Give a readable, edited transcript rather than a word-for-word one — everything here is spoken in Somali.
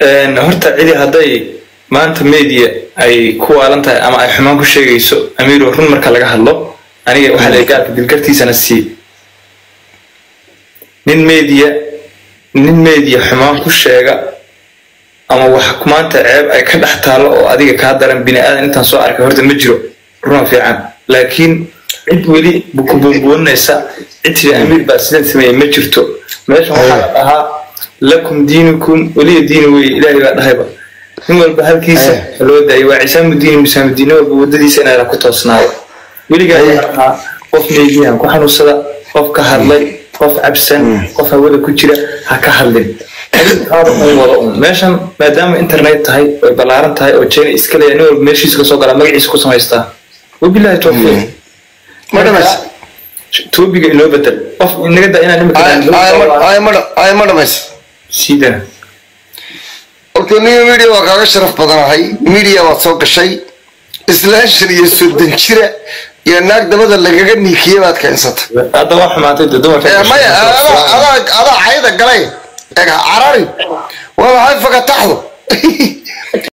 Horta cidi hadday maanta media ay ku waalan tahay ama ay xumaan ku sheegayso, Amiiro, run marka laga hadlo, aniga waxaa la gaalka dilgartiisana sii. Nin media xumaan ku sheega ama wax maanta ceeb ay ka dhex taallo oo adiga kaa daran bini aadan intaan soo arkay horta ma jiro, runa fiican. Laakiin cid weli ku buunbuuninaysa, cid tiri Amiir baa sidan sameeyey, ma jirto. Meeshan waxaa la dhahaa "lakum diinukum weliya diini" wey. Ilaahay baa dhahayba nin walba halkiisa loo daayay. Waa cisaamudiini misaamudiin, nin walba waddadiisa inaa ku toosnaado. Weligaa ahaa qof meediyahan ku xanuunsada, qof ka hadlay, qof cabsan, qof hawada ku jira ha ka hadlin. Taada un wada un meeshan, maadaama internet tahay oy ballaaran tahay oo China iska leeyahay, nin walba meeshiisa kasoo galaa, magaciisa ku samaystaa. Wabillahi tawfiiq. Ma dhamays? Topic-ga inoo bedel, qof inaga da inaan imika. Ay, ma dhamays? Siidana. Horta niyo, media waa kaaga sharaf badanahay. Media waad soo gashay, islaan 35 jira iyo naag dabada lagaga niikiyey baad keensatay. Hadda waa xumaatay dee dumarka. Maya, adaa cayda galay. Eeg, carari waa maxay fakataxdu?